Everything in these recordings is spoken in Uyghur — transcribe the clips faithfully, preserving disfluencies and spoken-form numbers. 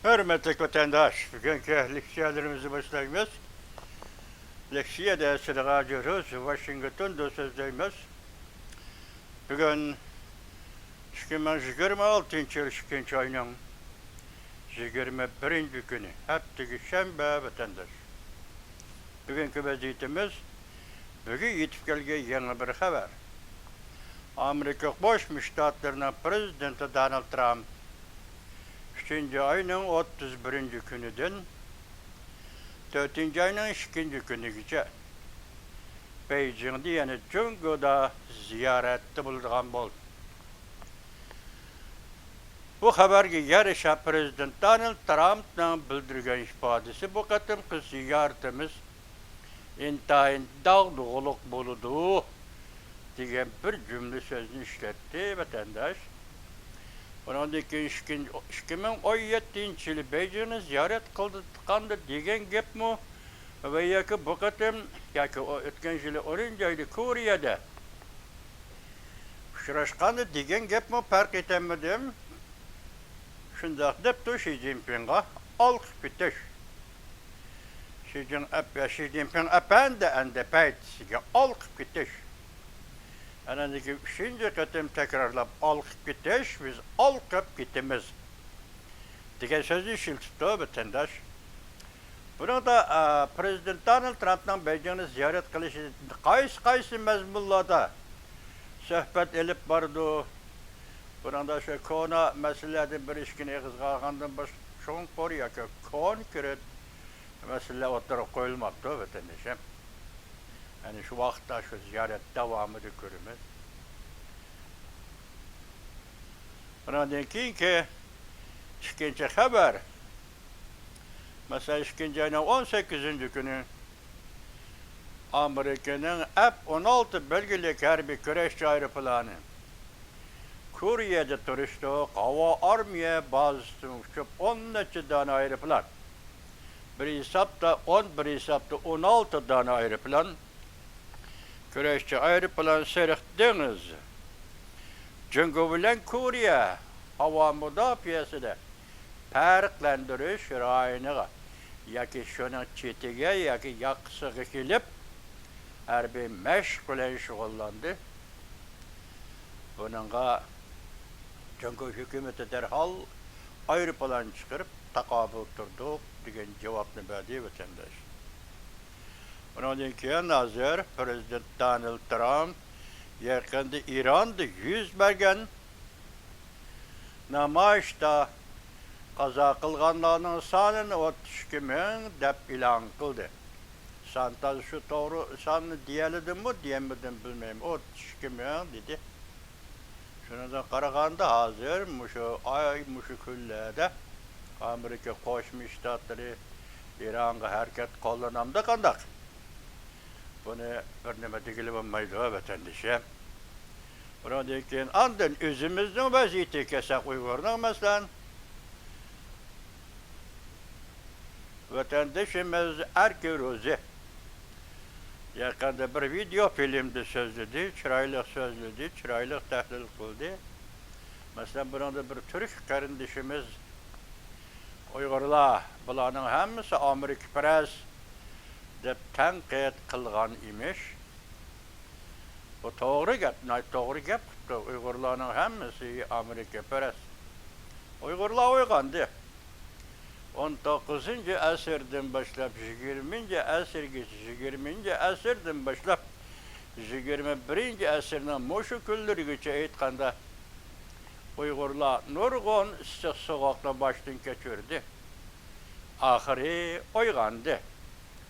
ھۆرمەتلىك ۋەتەنداش، بۈگۈنكى لېكسىيەلىرىمىزنى باشلايمىز. لېكسىيەدە سىلىغا جۆرۈز ۋاشىنگتوندا سۆزلەيمىز. بۈگۈن ئىككى مىڭ يىگىرمە ئالتىنچى يىل ئىككىنچى ئاينىڭ يىگىرمە بىرىنچى كۈنى، ھەپتىگە شەنبە، ۋەتەنداش. بۈگۈنكى ۋەزىيىتىمىز، بۈگۈن يېتىپ كەلگەن يېڭى بىر خەۋەر. ئامېرىكا قوشما شتاتلىرىنىڭ پىرېزىدېنتى دونالد ترامپ ئۈچىنچى ئاينىڭ ئوتتۇز بىرىنچى كۈنىدىن تۆتىنچى ئاينىڭ ئىككىنچى كۈنىگىچە بېيجىڭدا، يەنى جۇڭگودا زىيارەتتە بولىدىغان بولدى. بۇ خەۋەرگە يارىشا، پىرېزىدېنت دونالد ترامپنىڭ بىلدۈرگەن ئىپادىسى، بۇ قېتىمقى زىيارىتىمىز ئىنتايىن داغدۇغىلىق بولىدۇ، دېگەن بىر جۈملە سۆزنى ئىشلەتتى، ۋەتەنداش. ئۇنىڭدىن كېيىن ئىككىنچى، ئىككى مىڭ ئون يەتتىنچى يىلى بېيجىڭنى زىيارەت قىلغاندا دېگەن گەپمۇ ۋە ياكى بۇ قېتىم ياكى ئۆتكەن يىلى ئونىنچى ئايدا كورېيەدە ئۇچراشقاندا دېگەن گەپمۇ پەرق ئېتەلمىدىم. شۇنداق دەپتۇ شى جىنپىڭغا ئالقىپ كېتىش. شى جىن ئەپ-، شى جىنپىڭ ئەپەندى ئەندى پەيتىسىگە ئالقىپ كېتىش. ئەنە ئۈچىنچى قېتىم تەكرارلاپ ئالقىپ كېتىش، بىز ئالقىپ كېتىمىز، دېگەن سۆزنى ئىشلىتىپتۇ، ۋەتەنداش. بۇنىڭدا، ئا، پىرېزىدېنت دونالد ترامپنىڭ بېيجىڭنى زىيارەت قىلىشى قايسى، قايسى مەزمۇنلاردا سۆھبەت ئېلىپ بارىدۇ؟ بۇنىڭدا شۇ كونا مەسىلىلەردىن بىر ئىككىنى ئېغىزغا ئالغاندىن باشقا چوڭقۇر ياكى كونكرېت مەسىلىلەر ئوتتۇرىغا قويۇلماپتۇ، ۋەتەندىشىم. يەنى شۇ ۋاقىتتا شۇ زىيارەت داۋامىدا كۆرىمىز. ئۇنىڭدىن كېيىنكى ئىككىنچى خەۋەر. مەسىلەن، ئىككىنچى ئاينىڭ ئون سەككىزىنچى كۈنى ئامېرىكىنىڭ ئەف ئون ئالتە بەلگىلىك ھەربىي كۈرەشچى ئايروپىلانى كورېيەدە تۇرۇشلۇق ھاۋا ئارمىيە بازىسىدىن ئۇچۇپ، ئون نەچچە دانە ئايروپىلان، بىر ھېسابتا ئون، بىر ھېسابتا ئون ئالتە دانە ئايروپىلان، كۈرەشچى ئايروپىلان سېرىق دېڭىز، جۇڭگو بىلەن كورېيە ھاۋا مۇداپىئەسىدە پەرقلەندۈرۈش رايونىغا ياكى شۇنىڭ چېتىگە ياكى ياقىسىغا كېلىپ، ھەربىي مەشىق بىلەن شۇغۇللاندى. بۇنىڭغا جۇڭگو ھۆكۈمىتى دەرھال ئايروپىلان چىقىرىپ، تاقابىل تۇردۇق، دېگەن جاۋابنى بەردى، ۋەتەنداش. ئۇنىڭدىن كېيىن ھازىر پىرېزىدېنت دونالد ترامپ يېقىندا ئىراندا يۈز بەرگەن نامايىشتا قازا قىلغانلارنىڭ سانىنى ئوتتۇز ئىككى مىڭ دەپ ئېلان قىلدى. سان تازا شۇ توغرا ساننى دېيەلىدىممۇ، دېيەلمىدىممۇ بىلمەيمەن. ئوتتۇز ئىككى مىڭ دېدى. شۇنىڭدىن قارىغاندا، ھازىر مۇشۇ ئاي، مۇشۇ كۈنلەردە ئامېرىكا قوشما شتاتلىرى ئىرانغا ھەرىكەت قوللىنامدۇ قانداق؟ بۇنى بىر نېمە دېگىلى بولمايدۇ، ۋەتەندىشىم. بۇنىڭدىن كېيىن ئاندىن ئۆزىمىزنىڭ ۋەزىيىتىگە كەلسەك، ئۇيغۇرنىڭ، مەسىلەن، ۋەتەندىشىمىز ئەركىن روزى يېقىندا بىر ۋىدېئو فىلىمدا سۆزلىدى، چىرايلىق سۆزلىدى، چىرايلىق تەھلىل قىلدى. مەسىلەن، بۇنىڭدا بىر تۈرك قېرىندىشىمىز، ئۇيغۇرلار، بۇلارنىڭ ھەممىسى ئامېرىكىپەرەس، دەپ تەنقىد قىلغان ئىمىش. بۇ توغرا گەپ، ناھايىتى توغرا گەپ قىپتۇ. ئۇيغۇرلارنىڭ ھەممىسى ئامېرىكىپەرەس. ئۇيغۇرلار ئويغاندى. ئون توققۇزىنچى ئەسىردىن باشلاپ يىگىرمىنچى ئەسىرگىچە، يىگىرمىنچى ئەسىردىن باشلاپ يىگىرمە بىرىنچى ئەسىرنىڭ مۇشۇ كۈنلىرىگىچە ئېيتقاندا، ئۇيغۇرلار نۇرغۇن ئىسسىق سوغۇقنى باشتىن كەچۈردى. ئاخىرى ئويغاندى.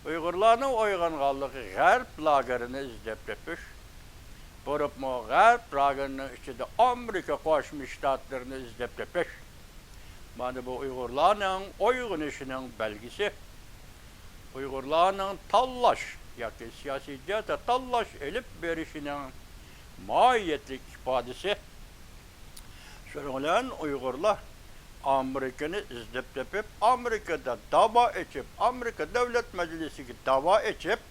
ئۇيغۇرلارنىڭ ئويغانغانلىقى غەرب لاگېرىنى ئىزدەپ تېپىش، بولۇپمۇ غەرب لاگېرىنىڭ ئىچىدە ئامېرىكا قوشما شتاتلىرىنى ئىزدەپ تېپىش. مانا بۇ ئۇيغۇرلارنىڭ ئويغىنىشىنىڭ بەلگىسى. ئۇيغۇرلارنىڭ تاللاش ياكى سىياسىي جەھەتتە تاللاش ئېلىپ بېرىشىنىڭ ماھىيەتلىك ئىپادىسى. شۇنىڭ بىلەن ئۇيغۇرلار ئامېرىكىنى ئىزدەپ تېپىپ، ئامېرىكىدا داۋا ئېچىپ، ئامېرىكا دۆلەت مەجلىسىگە داۋا ئېچىپ،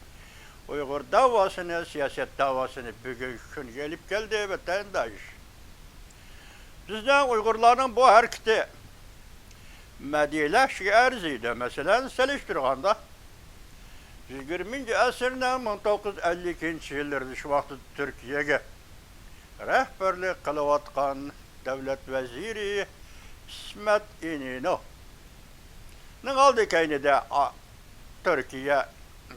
ئۇيغۇر داۋاسىنى، سىياسەت داۋاسىنى بۈگۈنكى كۈنگە ئېلىپ كەلدى، ۋەتەنداش. بىزنىڭ ئۇيغۇرلارنىڭ بۇ ھەرىكىتى مەدھىيەلەشكە ئەرزىيدۇ. مەسىلەن، سېلىشتۇرغاندا، يىگىرمىنچى ئەسىرنىڭ مىڭ توققۇز يۈز ئەللىكىنچى يىللىرىدا شۇ ۋاقىتتا تۈركىيەگە رەھبەرلىك قىلىۋاتقان دۆلەت ۋەزىرى ئىسمەت ئىنىنونىڭ ئالدى كەينىدە، ئا، تۈركىيە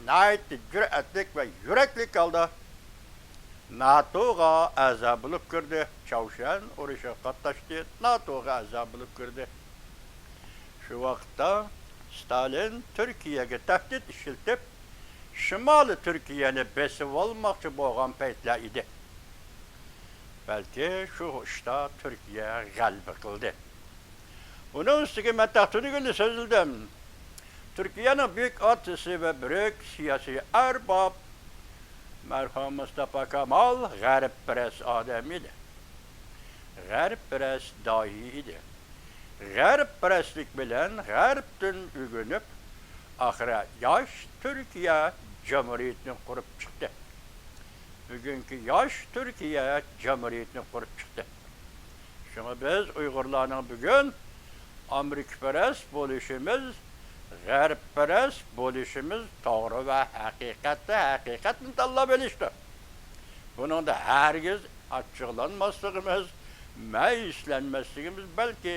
ناھايىتى جۈرئەتلىك ۋە يۈرەكلىك ھالدا ناتوغا ئەزا بولۇپ كىردى. چاۋشيەن ئۇرۇشىغا قاتناشتى، ناتوغا ئەزا بولۇپ كىردى. شۇ ۋاقىتتا ستالىن تۈركىيەگە تەھدىت ئىشلىتىپ، شىمالىي تۈركىيەنى بېسىۋالماقچى بولغان پەيتلەر ئىدى. بەلكى شۇ ئىشتا تۈركىيە غەلىبە قىلدى. ئۇنىڭ ئۈستىگە مەن تەختىنىگۈلدە سۆزلىدىم. تۈركىيەنىڭ بۈيۈك ئاتىسى ۋە بۈيۈك سىياسىي ئەرباب مەرھۇم مۇستاپا كامال غەربپەرەس ئادەم ئىدى. غەربپەرەس داھىي ئىدى. غەربپەرەسلىك بىلەن غەربتىن ئۆگىنىپ، ئاخىرى ياش تۈركىيە جۇمھۇرىيىتىنى قۇرۇپ چىقتى. بۈگۈنكى ياش تۈركىيە جۇمھۇرىيىتىنى قۇرۇپ چىقتى. شۇڭا بىز ئۇيغۇرلارنىڭ بۈگۈن ئامېرىكىپەرەس بولۇشىمىز، غەربپەرەس بولۇشىمىز توغرا ۋە ھەقىقەتتە ھەقىقەتنى تاللاپ ئېلىشتۇر. بۇنىڭدا ھەرگىز ئاچچىقلانماسلىقىمىز، مەيۈسلەنمەسلىكىمىز، بەلكى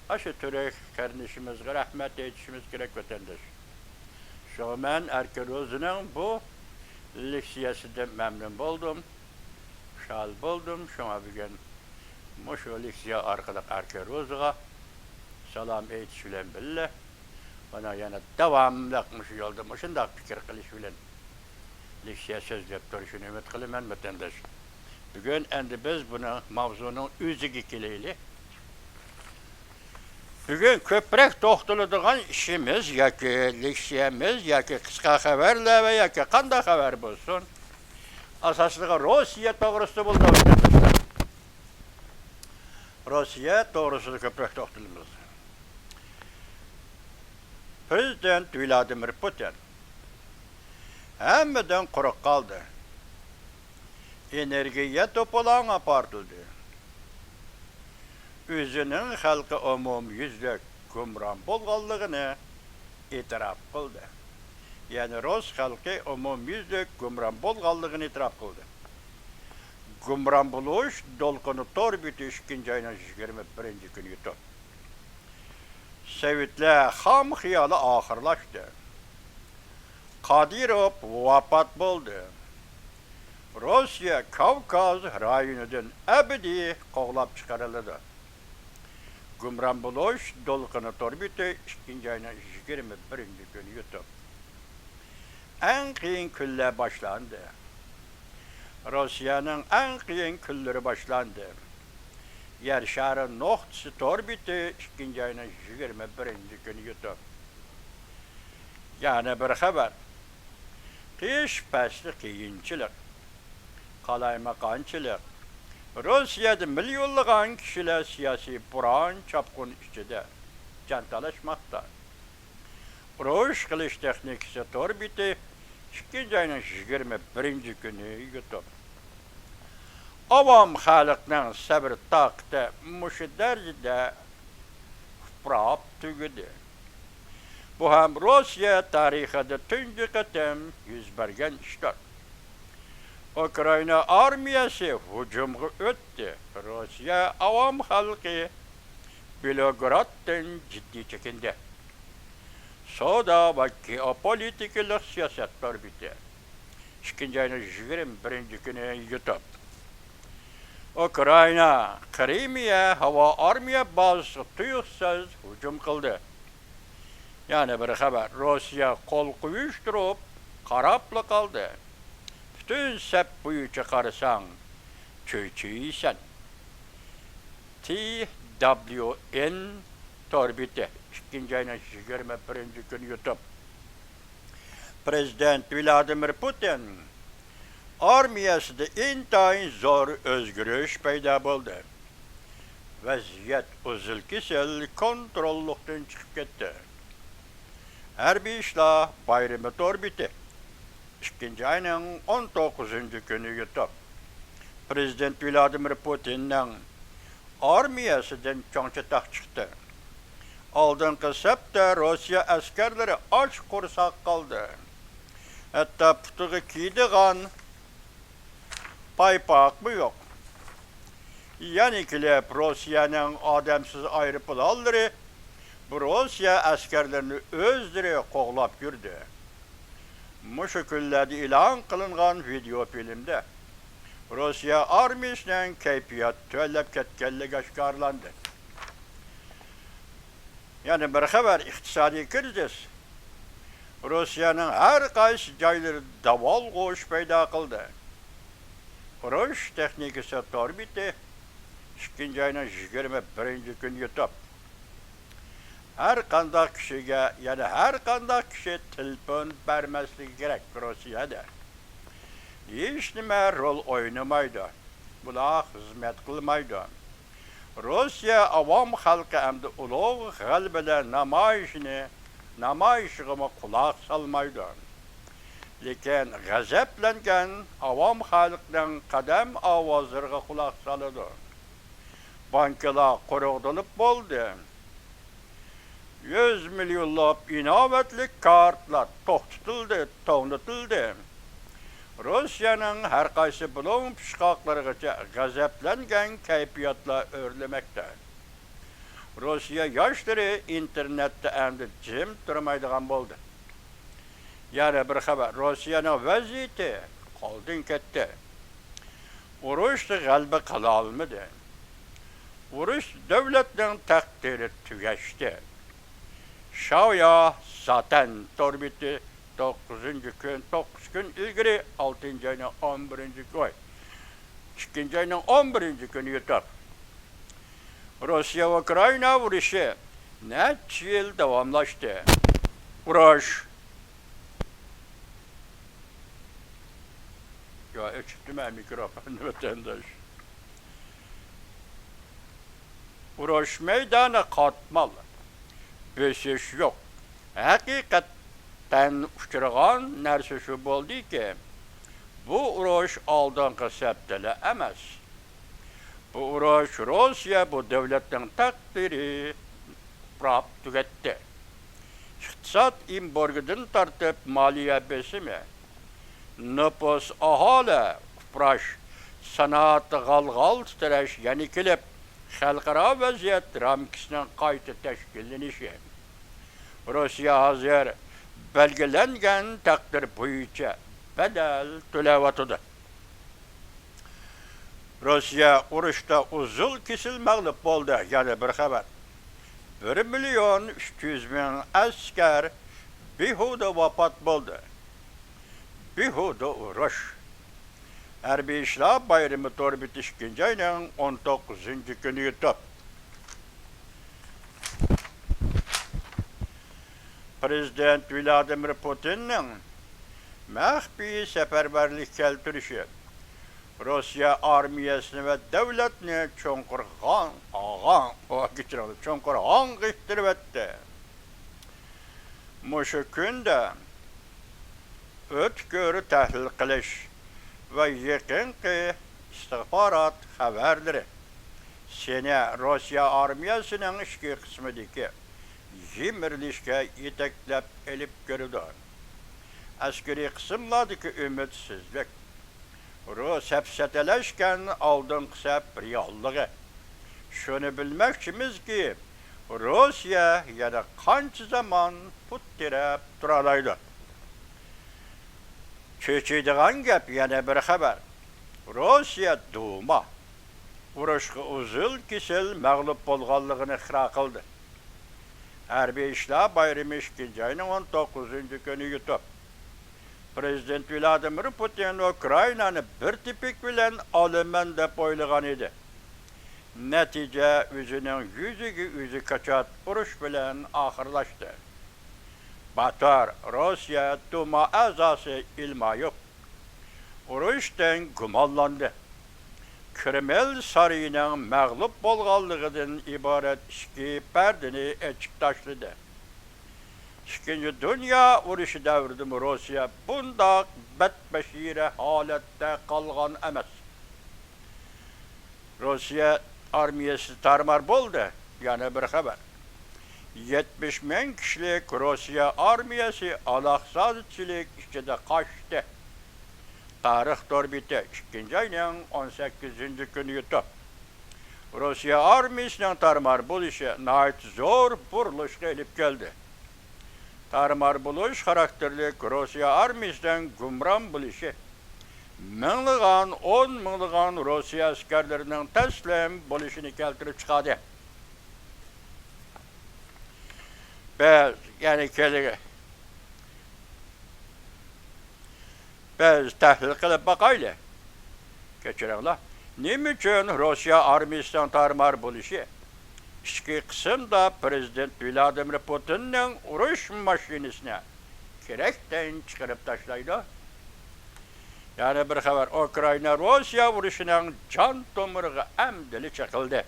ئاشۇ تۈرك قېرىندىشىمىزغا رەھمەت ئېيتىشىمىز كېرەك، ۋەتەنداش. شۇڭا مەن ئەركە روزىنىڭ بۇ لېكسىيەسىدىن مەمنۇن بولدۇم، خۇشال بولدۇم. شۇڭا بۈگۈن مۇشۇ لېكسىيە ئارقىلىق ئەركە روزىغا سالام ئېيتىش بىلەن بىللە، مانا يەنە داۋاملىق مۇشۇ يولدا مۇشۇنداق پىكىر قىلىش بىلەن لېكسىيە سۆزلەپ تۇرۇشىنى ئۈمىد قىلىمەن، ۋەتەنداش. بۈگۈن ئەمدى بىز بۇنى ماۋزۇنىڭ ئۆزىگە كېلەيلى. بۈگۈن كۆپرەك توختىلىدىغان ئىشىمىز ياكى لېكسىيەمىز ياكى قىسقا خەۋەرلەر ۋە ياكى قانداق خەۋەر بولسۇن، ئاساسلىقى روسىيە توغرىسىدا بولىدۇ، ۋەتەنداشلار. روسىيە توغرىسىدا كۆپرەك توختىلىمىز. پرېزىدېنت ۋلادىمىر پۇتىن ھەممىدىن قۇرۇق قالدى. ئېنېرگىيە توپىلاڭ ئاپارتىلدى. ئۆزىنىڭ خەلقى ئومۇميۈزلۈك گۇمران بولغانلىقىنى ئېتىراپ قىلدى. يەنى رۇس خەلقى ئومۇميۈزلۈك گۇمران بولغانلىقىنى ئېتىراپ قىلدى. گۇمران بولۇش دولقۇنى تور بېتى ئىككىنچى ئاينىڭ يىگىرمە بىرىنچى كۈنى يۇتۇپ. سوۋېتلار خام خىيالى ئاخىرلاشتى. قادىروف ۋاپات بولدى. روسىيە كاۋكاز رايونىدىن ئەبەدىي قوغلاپ چىقىرىلىدۇ. گۇمران بولۇش دولقۇنى تور بېتى ئىككىنچى ئاينىڭ يىگىرمە بىرىنچى كۈنى يۇتۇپ. ئەڭ قىيىن كۈنلەر باشلاندى. روسىيەنىڭ ئەڭ قىيىن كۈنلىرى باشلاندى. يەر شارى نۇقتىسى تور بېتى ئىككىنچى ئاينىڭ يىگىرمە بىرىنچى كۈنى يۇتۇپ. يەنە بىر خەۋەر. قىش پەسلى قىيىنچىلىق، قالايمىقانچىلىق. روسىيەدە مىليونلىغان كىشىلەر سىياسىي بوران-چاپقۇن ئىچىدە جان تالاشماقتا. ئۇرۇش قىلىش تېخنىكىسى تور بېتى ئىككىنچى ئاينىڭ يىگىرمە بىرىنچى كۈنى يۇتۇپ. ئاۋام خەلقنىڭ سەۋر-تاقىتى مۇشۇ دەرىجىدە ئۇپراپ تۈگىدى. بۇ ھەم روسىيە تارىخىدا تۇنجى قېتىم يۈز بەرگەن ئىشتۇر. ئۇكرائىنا ئارمىيەسى ھۇجۇمغا ئۆتتى. روسىيە ئاۋام خەلقى بېلوگرادتىن جىددىي چېكىندى. سودا ۋە گېئوپولىتىكىلىق سىياسەت تور بېتى ئىككىنچى ئاينىڭ يىگىرمە بىرىنچى كۈنى يۇتۇپ. ئۇكرائىنا قىرىمىيە ھاۋا ئارمىيە بازىسىغا تۇيۇقسىز ھۇجۇم قىلدى. يەنە بىر خەۋەر، روسىيە قول قويۇشتۇرۇپ قاراپلا قالدى. پۈتۈن سەپ بويىچە قارىساڭ، چۆچۈيسەن. تى دابليۇ ئېن تور بېتى ئىككىنچى ئاينىڭ يىگىرمە بىرىنچى كۈنى يۇتۇپ. پرېزىدېنت ۋلادىمىر پۇتىن ئارمىيەسىدە ئىنتايىن زور ئۆزگىرىش پەيدا بولدى. ۋەزىيەت ئۈزۈل-كېسىل كونتروللۇقتىن چىقىپ كەتتى. ھەربىي ئىشلار بايرىمى تور بېتى ئىككىنچى ئاينىڭ ئون توققۇزىنچى كۈنى يۇتۇپ، پرېزىدېنت ۋلادىمىر پۇتىننىڭ ئارمىيەسىدىن چوڭ چاتاق چىقتى. ئالدىنقى سەپتە روسىيە ئەسكەرلىرى ئاچ قورساق قالدى. ھەتتا پۇتىغا كىيىدىغان پايپاقمۇ يوق. يەنە كېلىپ روسىيەنىڭ ئادەمسىز ئايروپىلانلىرى بۇ روسىيە ئەسكەرلىرىنى ئۆزلىرى قوغلاپ يۈردى. مۇشۇ كۈنلەردە ئېلان قىلىنغان ۋىدېئو فىلىمدە روسىيە ئارمىيىسىنىڭ كەيپىياتى تۆۋەنلەپ كەتكەنلىكى ئاشكارىلاندى. يەنە بىر خەۋەر، ئىقتىسادىي كىرىزىس روسىيەنىڭ ھەر قايسى جايلىرىدا داۋالغۇش پەيدا قىلدى. ئۇرۇش تېخنىكىسى تور بېتى ئىككىنچى ئاينىڭ يىگىرمە بىرىنچى كۈنى يۇتۇپ، ھەر قانداق كىشىگە، يەنى ھەر قانداق كىشى تېلېفون بەرمەسلىكى كېرەك روسىيەدە. ھېچنېمە رول ئوينىمايدۇ. بۇلار خىزمەت قىلمايدۇ. روسىيە ئاۋام خەلقى ئەمدى ئۇلۇغ غەلىبىلەر نامايىشىنى، نامايىشىغىمۇ قۇلاق سالمايدۇ. لېكىن غەزەپلەنگەن ئاۋام خەلقنىڭ قەدەم ئاۋازلىرىغا قۇلاق سالىدۇ. بانكىلار قۇرۇق تولۇپ بولدى. يۈز مىليونلاپ ئىناۋەتلىك كارتىلار توختىتىلدى، توڭلىتىلدى. روسىيەنىڭ ھەر قايسى بۇلۇڭ پۇچقاقلىرىغىچە غەزەپلەنگەن كەيپىياتلار ئۆرلىمەكتە. روسىيە ياشلىرى ئىنتېرنېتتا ئەمدى جىم تۇرمايدىغان بولدى. يەنە بىر خەۋەر، روسىيەنىڭ ۋەزىيىتى قولدىن كەتتى. ئۇرۇشتا غەلىبە قىلالمىدى. ئۇرۇش دۆلەتنىڭ تەقدىرى تۈگەشتى. شاۋيا زاتەن تور بېتى توققۇزىنچى كۈن، توققۇز كۈن ئىلگىرى، ئالتىنچى ئاينىڭ ئون بىرىنچى كۈنى، ئىككىنچى ئاينىڭ ئون بىرىنچى كۈنى يۇتۇپ، روسىيە ئۇكرائىنا ئۇرۇشى نەچچە يىل داۋاملاشتى. ئۇرۇش. يا، ئۆچۈپتىمەن مىكروفوننى، ۋەتەنداش. ئۇرۇش مەيدانى قاتمال، بۆسۈش يوق. ھەقىقەتەن ئۇچرىغان نەرسە شۇ بولدىكى، بۇ ئۇرۇش ئالدىنقى سەپتىلا ئەمەس. بۇ ئۇرۇش روسىيە بۇ دۆلەتنىڭ تەقدىرى پۇراپ تۈگەتتى. ئىقتىساد ئېمبارگودىن تارتىپ مالىيە بېسىمى، نوپۇس، ئاھالە ئۇپراش، سانائەتتە غالغال تىترەش يەنە كېلىپ، خەلقئارا ۋەزىيەت رامكىسىنىڭ قايتا تەشكىللىنىشى. روسىيە ھازىر بەلگىلەنگەن تەقدىر بويىچە بەدەل تۆلەۋاتىدۇ. روسىيە ئۇرۇشتا ئۇزۇل كېسىل مەغلۇپ بولدى. يەنە بىر خەۋەر. بىر مىليون ئۈچ يۈز مىڭ ئەسكەر بىھۇدە ۋاپات بولدى. بىھۇدە ئۇرۇش. ھەربىي ئىشلار بايرىمى تور بېتى ئىككىنچى ئاينىڭ ئون توققۇزىنچى كۈنى يۇتۇپ، پىرېزىدېنت ۋلادىمىر پۇتىننىڭ مەخپىي سەپەرۋەرلىك كەلتۈرۈشى روسىيە ئارمىيەسىنى ۋە دۆلەتنى چوڭقۇر غاڭ، غاڭ، ئو، كەچۈرۈڭلار، چوڭقۇر ھاڭغا ئىتتىرىۋەتتى. مۇشۇ كۈندە ئۆتكۈر تەھلىل قىلىش ۋە يېقىنقى ئىستىخبارات خەۋەرلىرى سېنى روسىيە ئارمىيەسىنىڭ ئىچكى قىسمىدىكى يىمىرىلىشكە يېتەكلەپ ئېلىپ كىرىدۇ. ئەسكىرىي قىسىملاردىكى ئۈمىدسىزلىك، رۇ-، سەپسەتىلەشكەن ئالدىنقى سەپ رېئاللىقى. شۇنى بىلمەكچىمىزكى، روسىيە يەنە قانچە زامان پۇت تىرەپ تۇرالايدۇ؟ چۆچۈيدىغان گەپ، يەنە بىر خەۋەر. روسىيە دۇما ئۇرۇشقا ئۇزۇل كېسىل مەغلۇپ بولغانلىقىنى ئىقرار قىلدى. ھەربىي ئىشلار بايرىمى ئىككىنچى ئاينىڭ ئون توققۇزىنچى كۈنى يۇتۇپ، پىرېزىدېنت ۋلادىمىر پۇتىن ئۇكرائىنانى بىر تېپىك بىلەن ئالىمەن دەپ ئويلىغان ئىدى. نەتىجە ئۆزىنىڭ يۈزىگە ئۆزى كاچات ئۇرۇش بىلەن ئاخىرلاشتى. باتار روسىيە دۇما ئەزاسى ئىلمايوف ئۇرۇشتىن گۇمانلاندى. كرېمىل سارىيىنىڭ مەغلۇپ بولغانلىقىدىن ئىبارەت ئىچكى پەردىنى ئېچىپ تاشلىدى. ئىككىنچى دۇنيا ئۇرۇشى دەۋرىدىمۇ روسىيە بۇنداق بەتبەشىرە ھالەتتە قالغان ئەمەس. روسىيە ئارمىيەسى تارمار بولدى. يەنە بىر خەۋەر. يەتمىش مىڭ كىشىلىك روسىيە ئارمىيەسى ئالاقزادىچىلىك ئىچىدە قاچتى. تارىخ تور بېتى، ئىككىنچى ئاينىڭ ئون سەككىزىنچى كۈنى يۇتۇپ، روسىيە ئارمىيىسىنىڭ تارمار بولۇشى ناھايىتى زور بۇرۇلۇشقا ئېلىپ كەلدى. تارمار بولۇش خاراكتېرلىك روسىيە ئارمىيىسىنىڭ گۇمران بولۇشى، مىڭلىغان، ئون مىڭلىغان روسىيە ئەسكەرلىرىنىڭ تەسلىم بولۇشىنى كەلتۈرۈپ چىقاردى. بىز يەنە كېلىگە، بىز تەھلىل قىلىپ باقايلى. كەچۈرۈڭلار. نېمە ئۈچۈن روسىيە ئارمىيىسىنىڭ تارمار بولۇشى ئىچكى قىسىمدا پىرېزىدېنت ۋلادىمىر پۇتىننىڭ ئۇرۇش ماشىنىسىنى كېرەكتىن چىقىرىپ تاشلايدۇ؟ يەنە بىر خەۋەر، ئۇكرائىنا روسىيە ئۇرۇشىنىڭ جان تومۇرىغا ئەمدىلا چېقىلدى.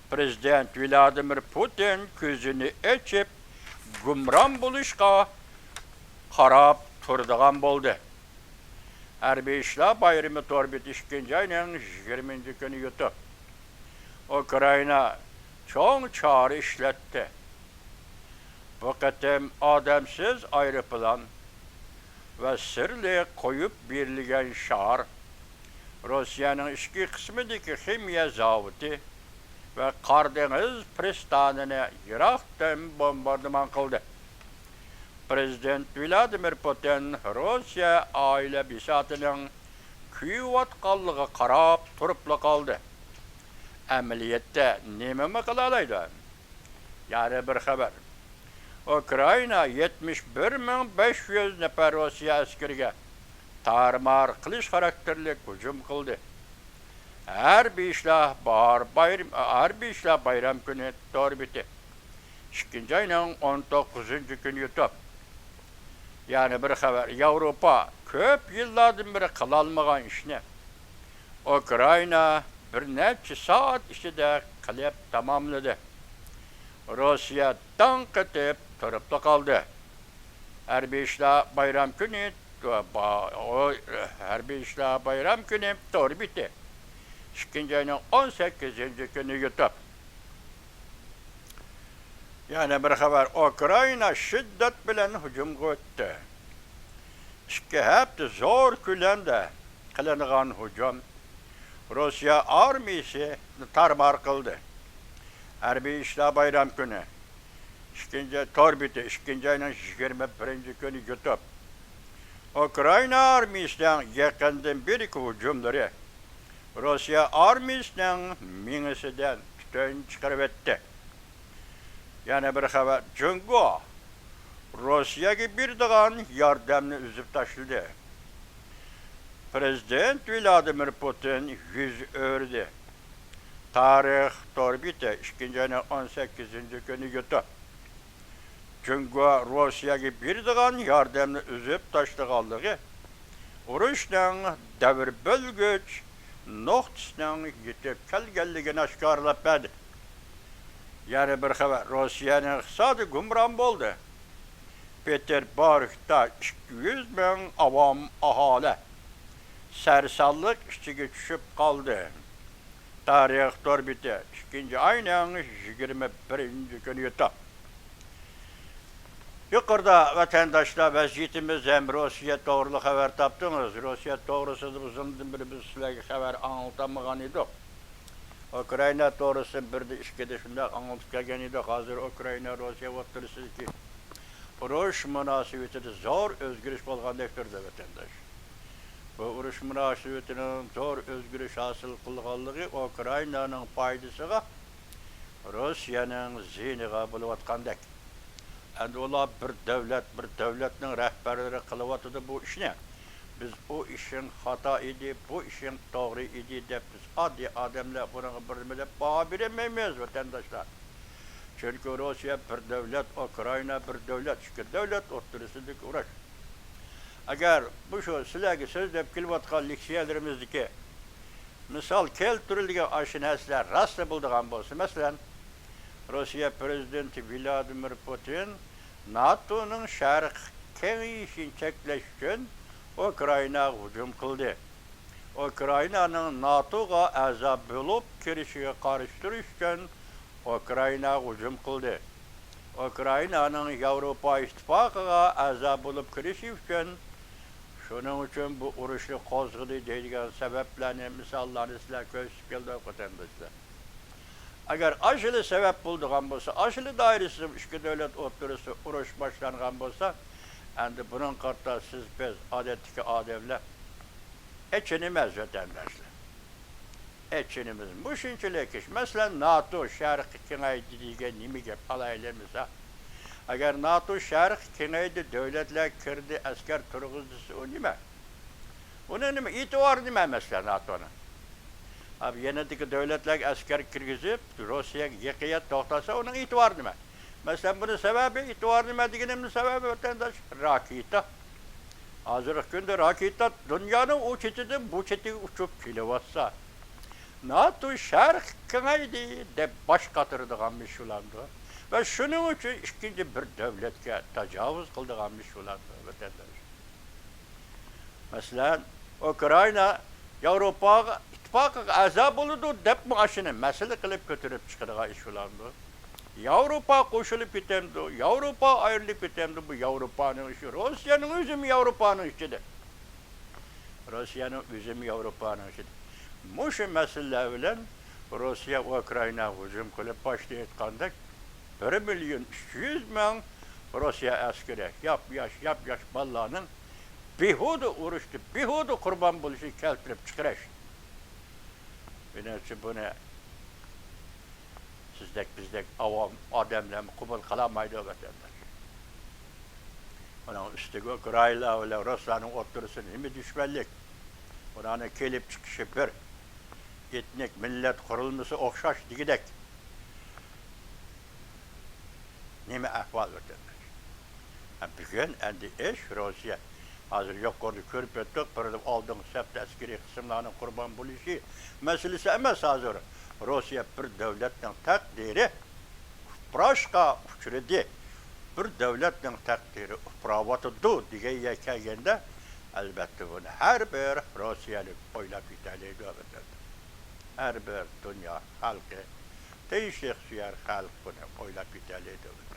پىرېزىدېنت ۋلادىمىر پۇتىن كۆزىنى ئېچىپ، گۇمران بولۇشقا قاراپ تۇرىدىغان بولدى. ھەربىي ئىشلار بايرىمى تور بېتى، ئىككىنچى ئاينىڭ يىگىرمىنچى كۈنى يۇتۇپ، ئۇكرائىنا چوڭ چارە ئىشلەتتى. بۇ قېتىم ئادەمسىز ئايروپىلان ۋە سىرلىق قويۇپ بېرىلگەن شار، روسىيەنىڭ ئىچكى قىسمىدىكى خىمىيە زاۋۇتى ۋە قارا دېڭىز پىرىستانىنى يىراقتىن بومباردىمان قىلدى. پىرېزىدېنت ۋلادىمىر پۇتىن روسىيە ئائىلە بىساتىنىڭ كۆيۈۋاتقانلىقىغا قاراپ تۇرۇپلا قالدى. ئەمەلىيەتتە نېمىمۇ قىلالايدۇ؟ يەنە بىر خەۋەر. ئۇكرائىنا يەتمىش بىر مىڭ بەش يۈز نەپەر روسىيە ئەسكىرىگە تارمار قىلىش خاراكتېرلىك ھۇجۇم قىلدى. ھەربىي ئىشلار باھار بايرىم، ھەربىي ئىشلار بايرام كۈنى تور بېتى، ئىككىنچى ئاينىڭ ئون توققۇزىنچى كۈنى يۇتۇپ. يەنە بىر خەۋەر، ياۋروپا كۆپ يىللاردىن بېرى قىلالمىغان ئىشنى ئۇكرائىنا بىر نەچچە سائەت ئىچىدە قىلىپ تاماملىدى. روسىيە داڭ قېتىپ تۇرۇپلا قالدى. ھەربىي ئىشلار بايرام كۈنى، ھەربىي ئىشلار بايرام كۈنى تور بېتى، ئىككىنچى ئاينىڭ ئون سەككىزىنچى كۈنى يۇتۇپ. يەنە بىر خەۋەر، ئۇكرائىنا شىددەت بىلەن ھۇجۇمغا ئۆتتى. ئىككى ھەپتە زور كۆلەمدە قىلىنغان ھۇجۇم روسىيە ئارمىيىسىنى تارمار قىلدى. ھەربىي ئىشلار بايرام كۈنى، ئىككىنچى تور بېتى، ئىككىنچى ئاينىڭ يىگىرمە بىرىنچى كۈنى يۇتۇپ، ئۇكرائىنا ئارمىيىسىنىڭ يېقىندىن بېرىكى ھۇجۇملىرى روسىيە ئارمىيىسىنىڭ مېڭىسىدىن تۈتۈن چىقىرىۋەتتى. يەنە بىر خەۋەر، جۇڭگو روسىيەگە بېرىدىغان ياردەمنى ئۈزۈپ تاشلىدى. پىرېزىدېنت ۋلادىمىر پۇتىن يۈز ئۆرۈدى. تارىخ تور بېتى، ئىككىنچى ئاينىڭ ئون سەككىزىنچى كۈنى يۇتۇپ. جۇڭگو روسىيەگە بېرىدىغان ياردەمنى ئۈزۈپ تاشلىغانلىقى، ئۇرۇشنىڭ دەۋر بۆلگۈچ نۇقتىسىنىڭ يېتىپ كەلگەنلىكىنى ئاشكارىلاپ بەردى. يەنە بىر خەۋەر، روسىيەنىڭ ئىقتىسادى گۇمران بولدى. پېتېربۇرگدا ئىككى يۈز مىڭ ئاۋام ئاھالە سەرسانلىق ئىچىگە چۈشۈپ قالدى. تارىخ تور بېتى، ئىككىنچى ئاينىڭ يىگىرمە بىرىنچى كۈنى يۇتۇپ. يۇقىرىدا ۋەتەنداشلار ۋەزىيىتىمىز ھەم روسىيە توغرىلىق خەۋەر تاپتىڭىز. روسىيە توغرىسىدا ئۇزۇندىن بېرى بىز سىلەرگە خەۋەر ئاڭلىتالمىغان ئىدۇق. ئۇكرائىنا توغرىسىدا بىردە، ئىككىدە شۇنداق ئاڭلىتىپ كەلگەن ئىدۇق. ھازىر ئۇكرائىنا روسىيە ئوتتۇرىسىدىكى ئۇرۇش مۇناسىۋىتىدە زور ئۆزگىرىش بولغاندەك تۇرىدۇ، ۋەتەنداش. بۇ ئۇرۇش مۇناسىۋىتىنىڭ زور ئۆزگىرىش ھاسىل قىلغانلىقى ئۇكرائىنانىڭ پايدىسىغا، روسىيەنىڭ زىيىنىغا بولۇۋاتقاندەك. ئەمدى ئۇلار بىر دۆلەت، بىر دۆلەتنىڭ رەھبەرلىرى قىلىۋاتىدۇ بۇ ئىشنى. بىز ئۇ ئىشىڭ خاتا ئىدى، بۇ ئىشىڭ توغرا ئىدى دەپ، بىز ئاددىي ئادەملەر بۇنىڭغا بىر نېمە دەپ باھا بېرەلمەيمىز، ۋەتەنداشلار. چۈنكى روسىيە بىر دۆلەت، ئۇكرائىنا بىر دۆلەت، ئىككى دۆلەت ئوتتۇرىسىدىكى ئۇرۇش. ئەگەر مۇشۇ سىلەرگە سۆزلەپ كېلىۋاتقان لېكسىيەلىرىمىزدىكى مىسال كەلتۈرۈلگەن ئاشۇ نەرسىلەر راستلا بولىدىغان بولسا، مەسىلەن، روسىيە پىرېزىدېنتى ۋلادىمىر پۇتىن ناتونىڭ شەرق كېڭىيىشىنى چەكلەش ئۈچۈن ئۇكرائىناغا ھۇجۇم قىلدى. ئۇكرائىنانىڭ ناتوغا ئەزا بولۇپ كىرىشىگە قارشى تۇرۇش ئۈچۈن ئۇكرائىناغا ھۇجۇم قىلدى. ئۇكرائىنانىڭ ياۋروپا ئىتتىپاقىغا ئەزا بولۇپ كىرىشى ئۈچۈن، شۇنىڭ ئۈچۈن بۇ ئۇرۇشنى قوزغىدى دەيدىغان سەۋەبلەرنى، مىساللارنى سىلەر كۆرسىتىپ كەلدىڭىز، ۋەتەنداشلار. ئەگەر ئاشۇلا سەۋەب بولىدىغان بولسا، ئاشۇلا دائىرىسىدە ئىككى دۆلەت ئوتتۇرىسىدا ئۇرۇش باشلانغان بولسا، ئەمدى بۇنىڭغا قارىتا سىز، بىز، ئادەتتىكى ئادەملەر ئېچىنىمىز، ۋەتەنداشلار. ئېچىنىمىز. مۇشۇنچىلىك ئىش. مەسىلەن، ناتو شەرققە كېڭەيدى دېگەن نېمە گەپ؟ ئالايلى مىسال. ئەگەر ناتو شەرققە كېڭەيدى، دۆلەتلەر كىردى، ئەسكەر تۇرغۇزدى دېسە، ئۇ نېمە؟ ئۇنىڭ نېمە ئېتىبارى نېمە، مەسىلەن، ناتونىڭ؟ ئەب يېنىدىكى دۆلەتلەرگە ئەسكەر كىرگۈزۈپ، روسىيەگە يېقىن يەردە توختاتسا، ئۇنىڭ ئېتىبارى نېمە؟ مەسىلەن، بۇنىڭ سەۋەبى، ئېتىبارى نېمە دېگىنىمنىڭ سەۋەبى، ۋەتەنداش، راكېتا. ھازىرقى كۈندە راكېتا دۇنيانىڭ ئۇ چېتىدىن بۇ چېتىگە ئۇچۇپ كېلىۋاتسا، ناتو شەرق كېڭەيدى دەپ باش قاتۇرىدىغانمىش شۇلاندۇ. ۋە شۇنىڭ ئۈچۈن ئىككىنچى بىر دۆلەتكە تاجاۋۇز قىلىدىغانمىش شۇلاندۇ، ۋەتەنداش. مەسىلەن، ئۇكرائىنا ياۋروپا ئىتتىپاقىغا ئەزا بولىدۇ دەپمۇ ئاشۇنى مەسىلە قىلىپ كۆتۈرۈپ چىقىدىغان ئىش بولامدۇ؟ ياۋروپا قوشۇلۇپ كېتەمدۇ؟ ياۋروپا ئايرىلىپ كېتەمدۇ؟ بۇ ياۋروپانىڭ ئىشى. روسىيەنىڭ ئۆزىمۇ ياۋروپانىڭ ئىچىدە. روسىيەنىڭ ئۆزىمۇ ياۋروپانىڭ ئىچىدە. مۇشۇ مەسىلىلەر بىلەن روسىيە ئۇكرائىناغا ھۇجۇم قىلىپ، باشتا ئېيتقاندەك، بىر مىليون ئۈچ يۈز مىڭ روسىيە ئەسكىرى، ياپ-ياش، ياپ-ياش بالىلارنىڭ بىھۇدە ئۇرۇشتا، بىھۇدە قۇربان بولۇشىنى كەلتۈرۈپ چىقىرىش. مېنىڭچە، بۇنى سىزدەك، بىزدەك ئاۋام ئادەملەرمۇ قوبۇل قىلالمايدۇ، ۋەتەنداش. ئۇنىڭ ئۈستىگە ئۇكرائىنلار بىلەن رۇسلارنىڭ ئوتتۇرىسىدا نېمە دۈشمەنلىك؟ ئۇلارنىڭ كېلىپ چىقىشى بىر. ئېتنىك مىللەت قۇرۇلمىسى ئوخشاش دېگۈدەك. نېمە ئەھۋال، ۋەتەنداش؟ ھە، بۈگۈن ئەمدى ئىش روسىيە. ھازىر يۇقىرىدا كۆرۈپ ئۆتتۇق، بىر ئالدىنقى سەپتە ئەسكىرىي قىسىملارنىڭ قۇربان بولۇشى مەسىلىسى ئەمەس ھازىر. روسىيە بىر دۆلەتنىڭ تەقدىرى ئۇپراشقا ئۇچرىدى. بىر دۆلەتنىڭ تەقدىرى ئۇپراۋاتىدۇ دېگەن يەرگە كەلگەندە، ئەلۋەتتە، بۇنى ھەر بىر روسىيەلىك ئويلاپ يېتەلەيدۇ، ئەلۋەتتە. ھەر بىر دۇنيا خەلقى، تىنچلىق سۆيەر خەلق بۇنى ئويلاپ يېتەلەيدۇ.